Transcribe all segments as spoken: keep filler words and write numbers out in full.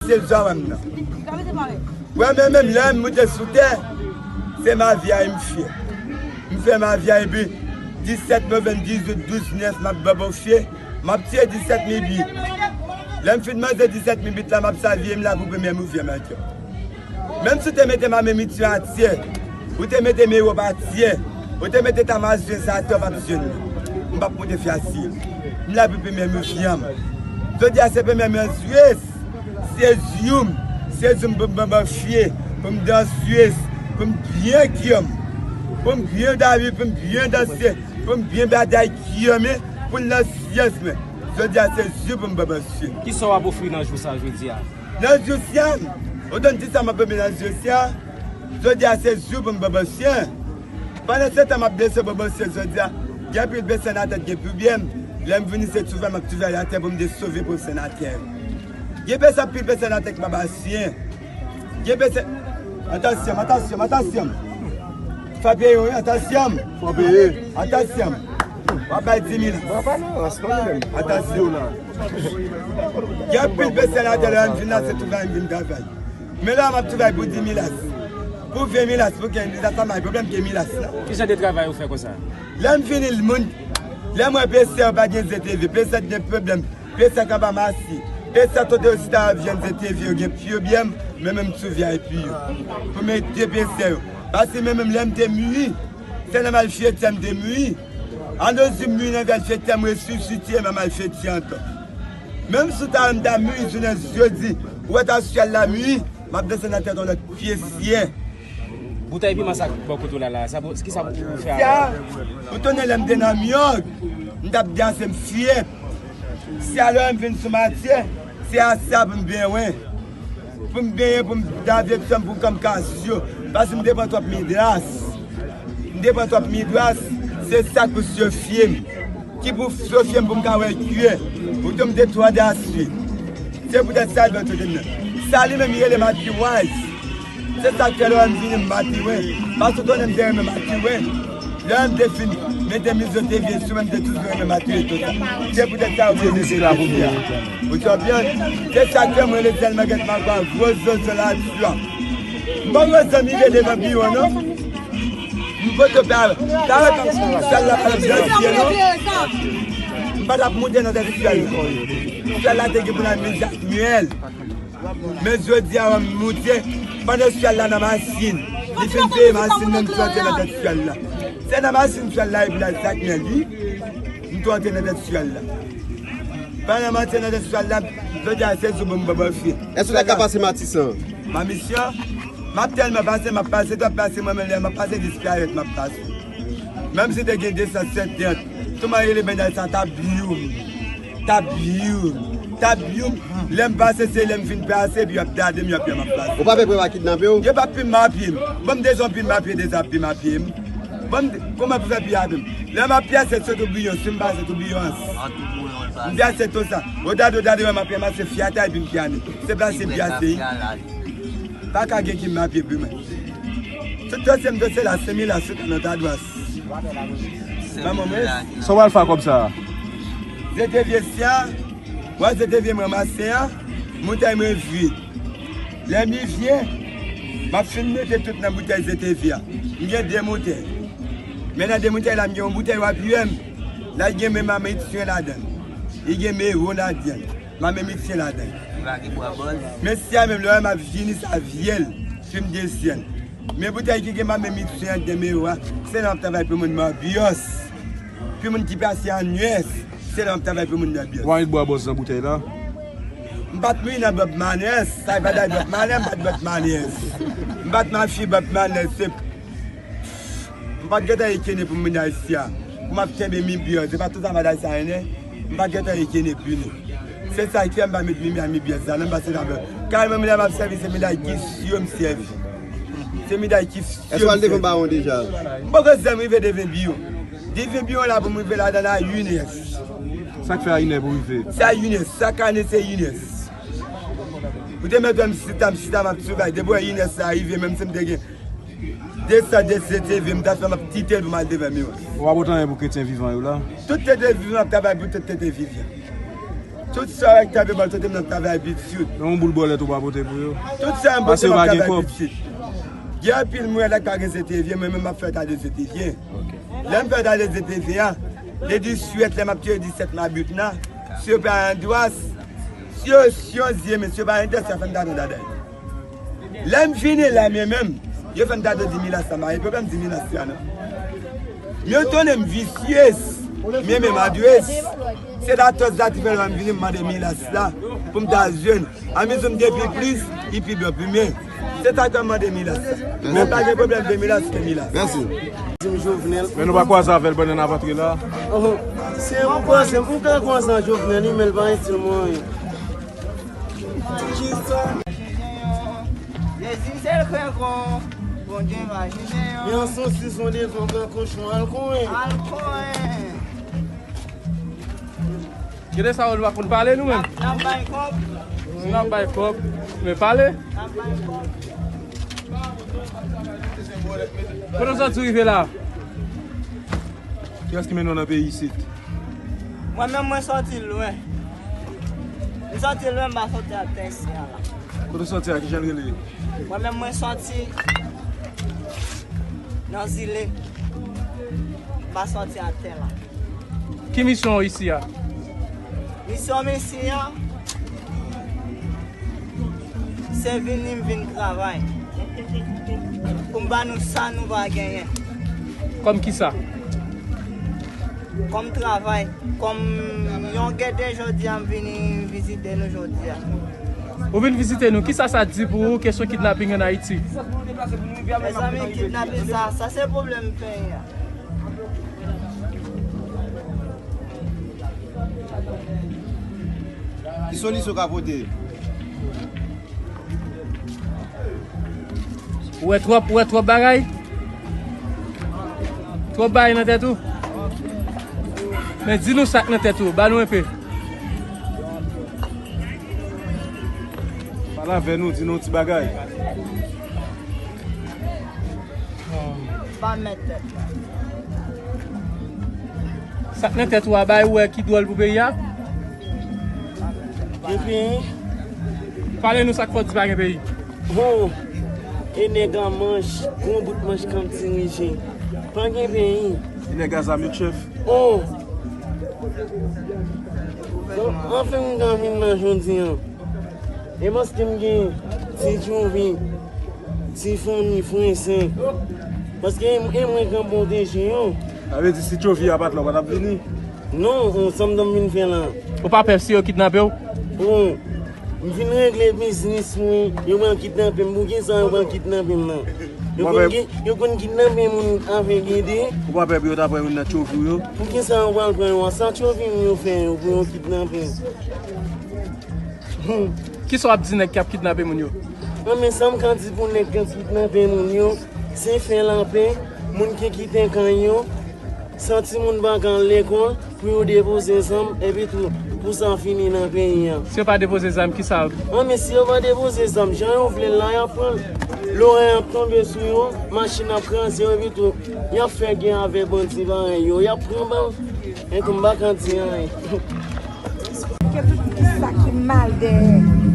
Se zò a wè m nan. Wè, men menm lè m moute sou tè, se ma vi a m fye. M fè ma vi a epi disèt, novanm, dizuit, douz, nèf, m ap bòbòfye, m ap tiye disèt mil bit. Lè m fin manje disèt mil bit la, m ap saviye m la pou premye mouvye m antye. Menm si w te mete m a men mitan atè, ou te mete men wòb atè, ou te mete tamazye sa atè, w p ap jwenn mwen. M p ap moute fye asiye. M la pou premye mouvye m. Jodi a se premye mouvye. Se jou m, se jou m pou m bòbòfye, pou m dansez, pou m byen kiyòm, pou m byen davi, pou m byen danse, pou m byen batay kiyòme, pou l nan syans mwen. Jodi a se jou pou m bòbòfye. Kisa w ap ofri nan jou sa jodi a? Nan jou sa, ou tann di sa m ap bebe nan jou sa, jodi a se jou pou m bòbòfye. Pandan se tan m ap dese bòbòfye jodi a, gen anpil pèsòn atè k gen pwoblèm. Lè m vini se twouve m ap twouve atè pou m desove pèsòn atè. Gen pèsòn, anpil pèsòn atè k pa ba siyen. Gen pèsòn, atansyon, atansyon, atansyon. Fò peye, wi, atansyon. Fò peye. Atansyon. W ap bay di mil. Atansyon. Gen anpil pèsòn atè lè m vin la, se twouve m vin travay. Men la, m ap travay pou di mil as. Pou ven mil as, pou kenz mil as, sa pa gen pwoblèm ke mil as la. Ki jan de travay ou fè konsa? Lè m vini, moun, lè m wè pèsòn yo pa gen Z T V, pèsòn gen pwoblèm, pèsòn k anba masi, pèsòn kote yo chita ap jwenn Z T V, yo gen pwoblèm, men menm sou V I P yo. Pou m ede pèsòn yo. Paske men menm lè m te mouri, se nan malfektè m te mouri. An nou di m mouri nan malfektè, m resisite nan malfektè ankò. Menm si w ta wè m ta mouri jounen jodi, ou wè ta syèl la mouri, m ap desann nan tèt yon lòt pye syèl. Boutèy piman sa k bò kote w la la, sa pou, ki sa pou, pou fè avè l? Sa, ou konnen lè m te nan myòg, m t ap danse m fyèt. Se alò m vin sou matyè, se a sa pou m benyen. Pou m benyen, pou m lave pye m, pou kò m ka syo. Paske m te pran twòp midras. M te pran twòp midras, se sa k pou sofye m. Ki pou sofye m pou m ka wè kiyè. Ou tou m te twò dasye. Se poutèt sa l ban tout moun nan. Sa li menm li rele matiwaj. Se sa k fè lè w wè m vini m matiwe. Paske w konnen m te renmen matiwe. Lè m te fin mete miz yo te vye sou mwen, m te toujou renmen matiwe tout sa. Se poutèt sa ou te vin se la pou mwen. Ou konprann? Se sa k fè mwen rele sèlman gèt magwa gwo zozo la swa. M pa wè zanmi vye devan biwo non. M poto pa. Ta wè kòm sèl la pa nan vye non. M pa t ap moute nan tèt sèl la. Sèl la te gen pou nan miz ak myèl. Men jodi a, wè m moute, pandan syèl la nan machin. Li fin peye machin nan, m tou antre nan tèt syèl la. Se nan machin syèl la, epi la, sa k mèl, wi. M tou antre nan tèt syèl la. Pandan m antre nan tèt syèl la, jodi a, se jou pou m bòbòfye. Èske w ta ka pase Matisan? Ma misyon, m ap tèlman pase, m ap pase, twòp pase, mwen menm lè m ap pase disparèt, m ap pase. Menm si te gen de san senkant, kòman rele bènday sa, tabyou. Tabyou, tabyou, lè m pase, se lè m fin pase, epi y ap gade m, y ap wè m ap pase. Ou pa pè pou yo pa kidnape w? Yo p ap pime apye m. Bon, m deja yon pime apye, deja ap pime apye m. Bon, m, kòman pou fè pime apye m? Lè m ap pase sou toubiyon, si m pase toubiyon an, m pase tout sa. Odado, odado, m ap pase fyata epi m pyane. Se plase pase. Pa ka gen ki m apye pou mwen. Tout dosye m dosye la, senk mil la, sou nan ta dwa. Manman mwen. Sa w al fè ak kòb sa a? Ze te vye sya, wè ze te vye m ranmase a, moutèy mwen vid. Lè mi vye, m ap fin mete tout nan boutèy ze te vye a. M gen de moutèy. Men nan de moutèy la, m gen yon boutèy w ap wè m. La, li gen men mamityen ladan l. Li gen men wo ladan l. Mame mitye ladan. Men sya menm lè m ap vini sa vyèl, fi m desyèn. Men boutèy ki gen mame mitye anndan men yo a, se lè m ap travay pou moun Mabyòs. Pou moun ki pase an Nwès, se lè m ap travay pou moun Mabyòs. Ou annik bwa bòz nan boutèy la? M pa t mouri nan Bob Marley, sa e pa day Bob Marley, m pa t Bob Marley. M pa t mafi Bob Marley, se M pa t gentan ekene pou moun Ayisyen an. Pou m ap kenbe mi byòz, se pa tout sa m pa t Ayisyen an, men m pa t gentan ekene pou nou. Se sa k fè m pa met mi a mi byòz la, non, paske sa fè. Kay mwen, lè m ap sèvi, se miday ki syo m sèvi. Se miday ki syo m sèvi. Èske w al devan bawon deja? M poko janm rive devan biwo. Devan biwo la pou m rive ladan la, inès. Sa k fè a inès pou rive? Se a inès, chak ane se inès. Ou te mèt wè m chita, m chita, m ap travay. Depi wè inès la rive, menm si m te gen de san de ze te vye, m ta fè m ap kite l pou m al devan miwa. Ou pa pote anyen pou kretyen vivan yo la? Tout kretyen vivan, m ap travay pou tout kretyen vivan. Tout sa w wè k t ap pale sante m nan travay pitit. Men yon boul bòlèt ou pa pote pou yo? Tout sa m pote m ap travay pitit. Gen anpil moun la k pa gen Zetevyen, mwen menm m ap fè ta de Zetevyen. Lè m fè ta de Zetevyen an, le diswèt lè m ap tire disèt mabit la, si yo pa andwas, si yo, si yo zye, men si yo pa entèse fè m ta de dada. Lè m vini la, mwen menm, yo fè m ta de di milas la, m pa gen pwoblèm di milas la, non. Yo tounen m visye, mwen menm adres. Se la tòz la ki fè lè m vini m mande milas la, pou m ta jwenn. Anmezi m gen pi plis, li pi blan pi men. Se sa k fè m mande milas la. Men pa gen pwoblèm de milas, se milas. Mèsi. Di m Jovenel. Men nou pa kwaze avè l pandan n ap antre la? Oh, se yon kwaze, m ka kwaze ak Jovenel, wi, men l pa itil mwen anyen. Jezi se l gran kon, Bondye va jije yo. Men an sosis, on de gran kochon, al konnen. Al konnen. Gade sa, ou pa konn pale nou menm. N ap, n ap bay kòb. Si n ap bay kòb, men pale. N ap bay kòb. Kote w soti rive la? Kiyès ki mennen w nan peyi isit? Mwen menm, mwen soti lwen. M soti lwen, m pa soti atè isi a la. Kote w soti a, kijan l rele? Mwen menm, mwen soti nan zile. M pa soti atè la. Ki misyon w isi a? Misyon m isi a, se vini, m vin travay. Pou m ba nou sa nou pa genyen. Kòm kisa? Kòm travay. Kòm yon gede jodi a, m vini vizite nou jodi a. Ou vin vizite nou, kisa sa di pou ou, kesyon kidnaping ann Ayiti? Mezanmi, kidnaping sa, sa se pwoblèm peyi a. Ki solisyon w ka pote? Ou wè twòp, ou wè twòp bagay? Twòp bagay nan tèt ou? Men di nou sa k nan tèt ou, ba nou enpe. Pale avè nou, di nou yon ti bagay. Pa mèt tèt la. Sa k nan tèt ou a bay ou wè ki dwòl pou peyi a? Epi, pale nou sa k fè w di pa gen peyi. Bon, e nèg an manch, gwo bout manch k ap dirije. Pa gen peyi. E nèg a zam yo k chèf. Oh. Bon, anfen m ka vin la jodi a. E paske m gen ti tchouvi, ti fanmi, frè, sè. Paske e, e mwen k ap pwoteje yo. Sa vle di si tchouvi a pa t la, ou pa t ap vini? Non, sa m t ap vin fè la? Ou pa pè si yo kidnape w? Bon, m vin regle biznis mwen, yo pral kidnape m. Poukisa yo pral kidnape m nan? Yo konn ki-, yo konn kidnape moun avèk ede. Ou pa pè pou yo ta pran youn nan tchouvi w yo? Poukisa yo pral pran yo a? Sa tchouvi m yo fè yo pou yo kidnape m? Kisa w ap di nèg k ap kidnape moun yo? Bon, men sa m ka di pou nèg k ap kidnape moun yo, se fè lapè, moun ki kite kay yo, san timoun pa ka al lekòl, pou yo depoze zam, epi tou, pou sa fini nan peyi a. Si yo pa depoze zam, kisa? Bon, men si yo pa depoze zam, jan yo vle l la, y ap pran l. Lorè ap tonbe sou yo, machin ap kraze yo, epi tou, y ap fè gè avèk bandi parèy yo, y ap pran bal. Epi m pa ka di anyen. Ke tout sa ki mal dèyè.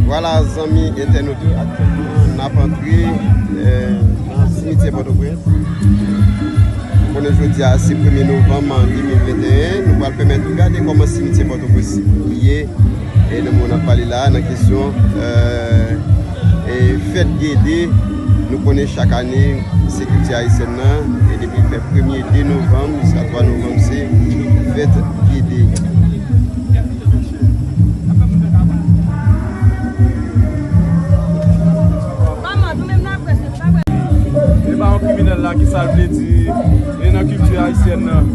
Vwala, zanmi entènot yo, aktyèlman n ap antre, eh, nan simityè Pòtoprens. Konnen jodi a se premye novanm de mil venteyen, nou pral pèmèt nou gade kòman simityè Pòtoprens ye. E nan moman n ap pale la, nan kesyon, eh, e fèt Gede, nou konnen chak ane, se kilti ayisyèn nan, e depi fè premye de novanm jiska twa novanm, se fèt Gede. E ba yon kriminèl la, ki sa l vle di, e nan kilti ayisyèn nan?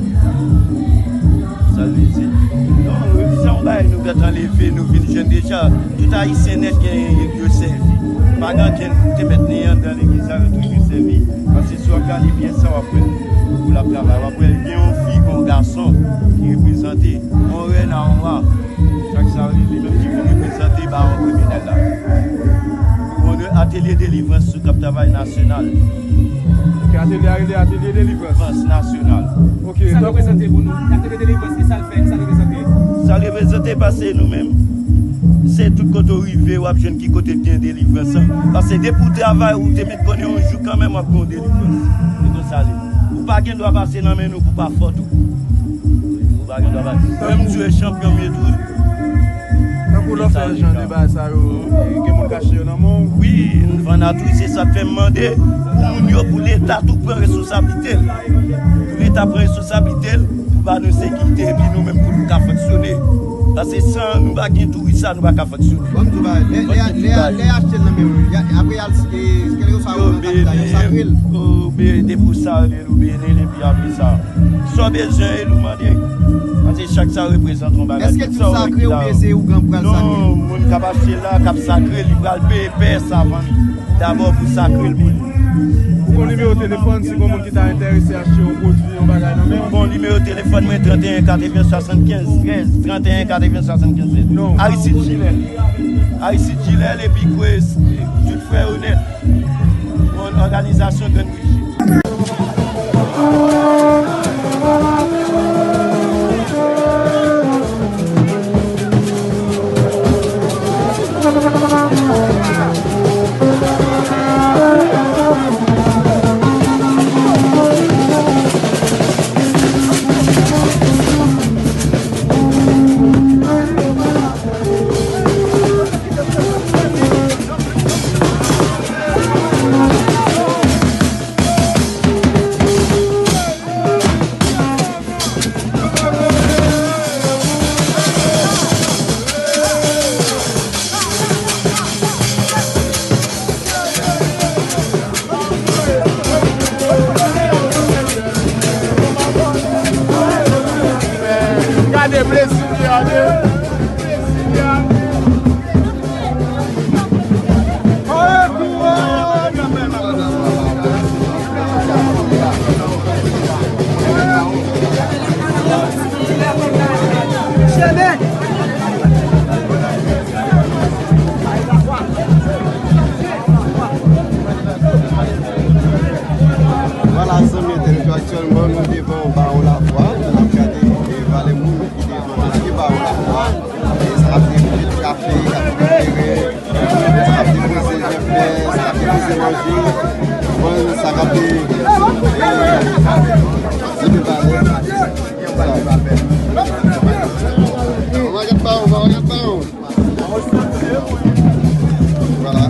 Sa l vle di? Non, se yon bagay nou gentan leve, nou vin jèn deja. Tout Ayisyen nèt gen yo sèvi. Pa gen ankenn ki te mèt ni anndan legliz la, yo tou yo sèvi. Paske si w ap gade byen sa, w ap wè l pou l ap travay. W ap wè l gen yon fi, gen yon gason ki reprezante. Yon rèn a yon wa. Chak sa, li menm ki vin reprezante bawon kriminèl la. Yon atelye delivrans k ap travay nasyonal. Ok, atelye a rele atelye delivrans. Delivrans nasyonal. Ok, sa reprezante pou nou? Atelye delivrans, ki sa l fè? Ki sa l reprezante? Sa l reprezante, paske nou menm, se tout kote w rive, w ap jwenn ki kote k gen delivrans lan. Paske depi w travay, ou te mèt konnen yon jou kanmenm w ap gen yon delivrans. Se konsa l ye. Ou pa gen dwa pase nan men nou pou pa fòt ou. Ou pa gen dwa pase. Menm si w se chanpyon m ye tou. Tankou lè w fè jan de bagay sa yo, gen moun kache yo nan men w? Wi, n vann a tou, se sa k fè m mande pou moun yo, pou Leta tou pran responsablite l. Pou Leta pran responsablite l, pou ba nou sekirite, epi nou menm pou nou ka fonksyone. Paske san nou pa gen touris sa, nou pa ka fonksyone. Bon, m di w bagay, lè, lè, lè, lè y achte l nan men w, y a, apre y al, e, kèlkeswa ou nan kapitay, yo sakre l. Ou beni, depi w sakre l, ou beni l, epi apre sa, sa w bezwen, e, nou mande. Paske chak sa reprezante yon bagay. Èske tout sa sakre oubyen se ougan k pral sakre? Non, moun k ap achte la, k ap sakre, li pral peye pè sa vann dabò pou sakre l pou li. Ou gon nimewo telefòn si gon moun ki ta enterese achte yon pwodui, yon bagay nan men w? Bon, nimewo telefòn mwen, trant e en katreven swasannkenz trèz, trant e en katreven swasannkenz trèz. Non. Aristide Gilel. Aristide Gilel epi Kwes, tout frè yo nèt. Yon òganizasyon Grann Brijit. Gade plezi li, gade. Vwala, zanmi entènot yo, aktyèlman nou devan Bawon Lafwa, n ap gade, e, valè moun ki devan, ki Bawon Lafwa. E sa ap depoze kafe, k ap depoze, sa ap depoze jan flè, sa ap depoze manje. Bon, sa ap de, e, se de valè. Sa. Ou va gade pa ou, ou va gade pa ou. Vwala.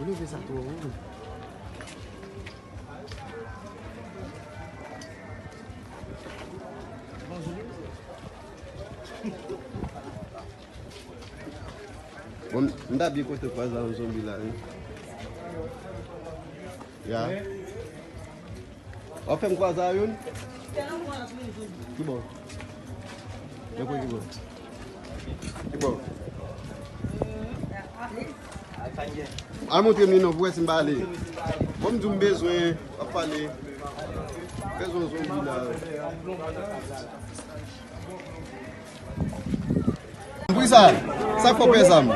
Ou leve sa twò wo. Bon, m ta byen kontan kwaze a yon zonbi la, wi. Ya. W ap fè m kwaze a youn? Ki bò? Nan kwen ki bò? Ki bò? Al montre m li non, pou wè si m pa ale. Bon, m di w m bezwen, w ap pale. Bezwen zonbi la. Poukisa? Sa k fè w pè zam?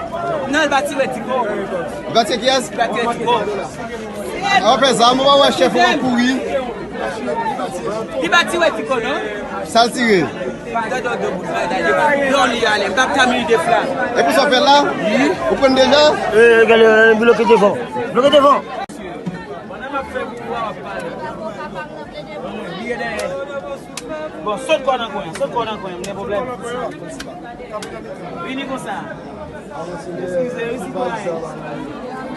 Non, l pa tire Tiko. Li pa tire kiyès? Li pa tire Tiko. A, w pè zam, ou pa wè chèf ou ap kouri. Li pa tire Tiko, non. Sa l tire? Gade yon bout bagay, li pa pran li ale. M p ap tamil de fla. E pou sa w fè la? Wi. Ou pran deja? E, gade, e, bloke devan. Bloke devan. Pandan m ap fè kou a, w ap pale. Bon, bliye dèyè. Bon, sot kò nan kwen, sot kò nan kwen, m gen pwoblèm. Vini konsa. Eskize wi, sitwayen.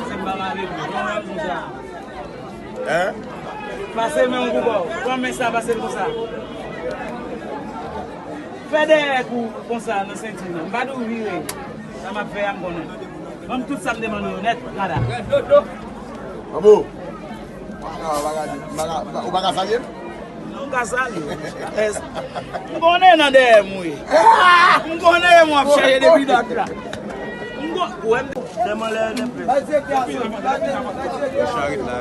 Se m pa mare, non, konsa. Hein? Pase men w pou kò w. Pran men sa, pase l konsa. Fè dèyè kou konsa nan senti w nan. M pa di w vire. Sa m ap fè a, m konnen. Ban m tout sa m te mande yo nèt, gada. Bravo. Ou pa ka, ou pa ka, ou pa ka salye m? Non, m ka salye w. M konnen nan dèyè m, wi. M konnen w ap chèche depi dat la. M kon-, ou wè m. Sèlman lè nèg. Charit la.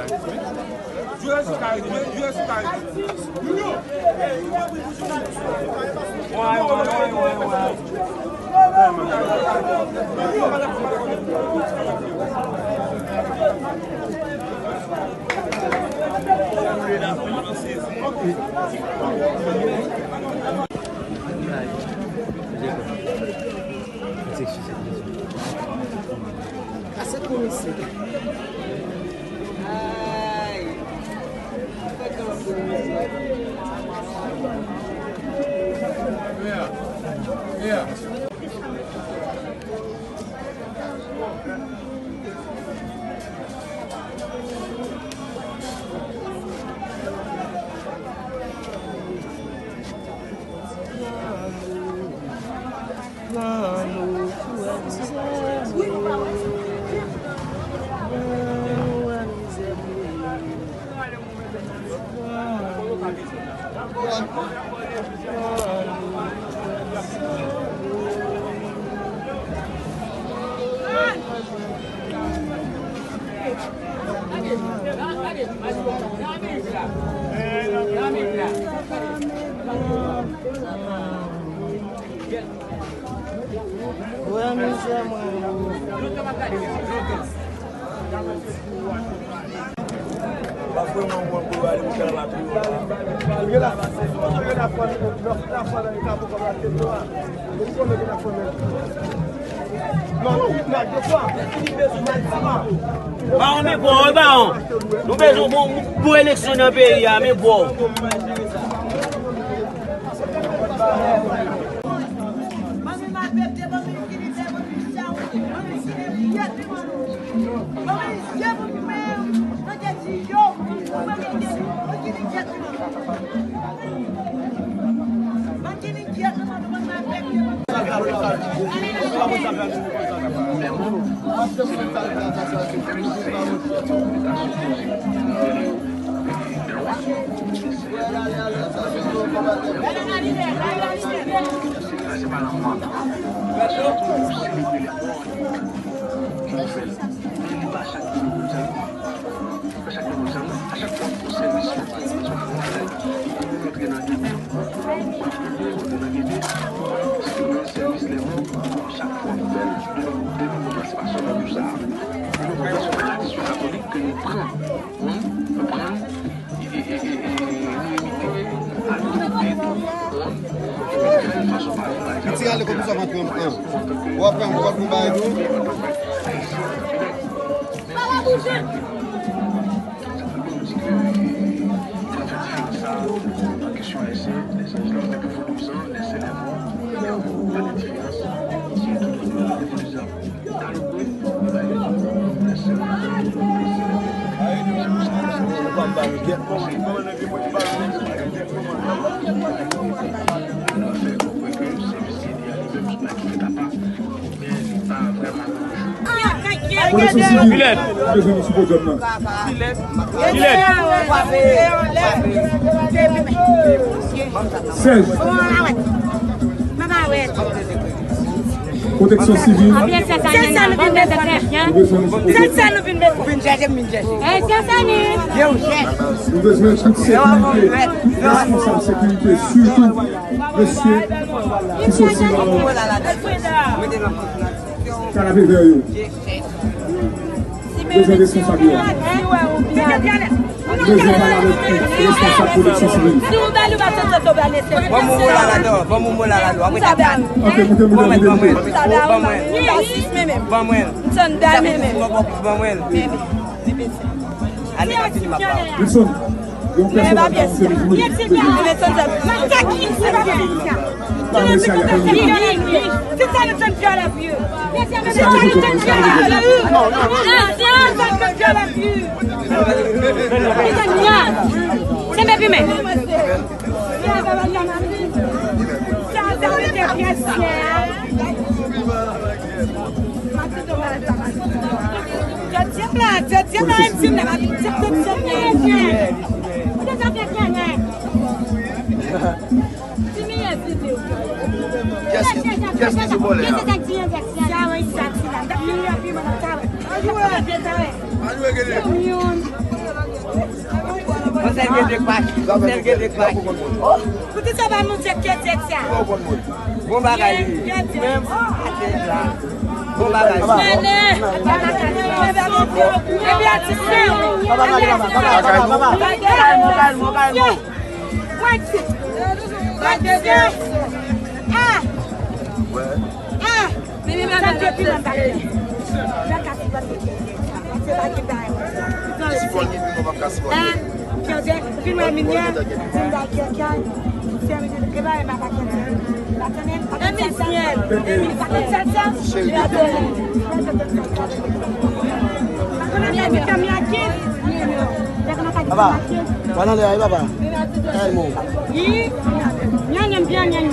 Ase komisè. Ay. Wè mizè mwen. Bawon, men bwè w, bawon. Nou bezwen bon, bon eleksyon nan peyi a, men bwè w. Piti ale kòm sa, mwen pran an. W ap pran, w ap pran bagay tou. Pwotèksyon sivil, nou bezwen nou sou podyòm nan. Sèj. Pwoteksyon sivil. Nou bezwen nou sou kote. Nou bezwen tout sekirite, responsab sekirite, sitou mesye ki soti nan Kalavevè yo. Bezwen responsab yo. Bezwen pale avèk responsab pwoteksyon sivil. Ban m yon mo la ladan, ban m yon mo la ladan. Apre sa, ban mwen, ban mwen, ban mwen. Ban mwen. Ban mwen. Ale pa fini m ap ba w. Wilson, yon pèsonaj la se li. Kiyès ki, kiyès ki sou vòlè a? Yon sèl gen de kwach, yon sèl gen de kwach. Pou ki sa pa monte kèt sa? Bon bagay li ye. Menm, bon bagay. Epi atis la. Kalmo, kalmo, kalmo, kalmo. Ah! Ah! Sa te pi nan bagay. Sa ka sipòte. Se pa ki bagay. Sipòte, nou p ap ka sipòte. Kèzè, fin wè minyè, ti m bay kèkèy, fè minyè, e ba e ba pa kèzè. Pa konnen, pa konnen sa, sa. Pa konnen sa, sa. Cheri. Pa konnen sa, sa, sa. Papa, pa nan lè a, wi, papa. Kalmo. Wi. Nyanyan, nyanyan.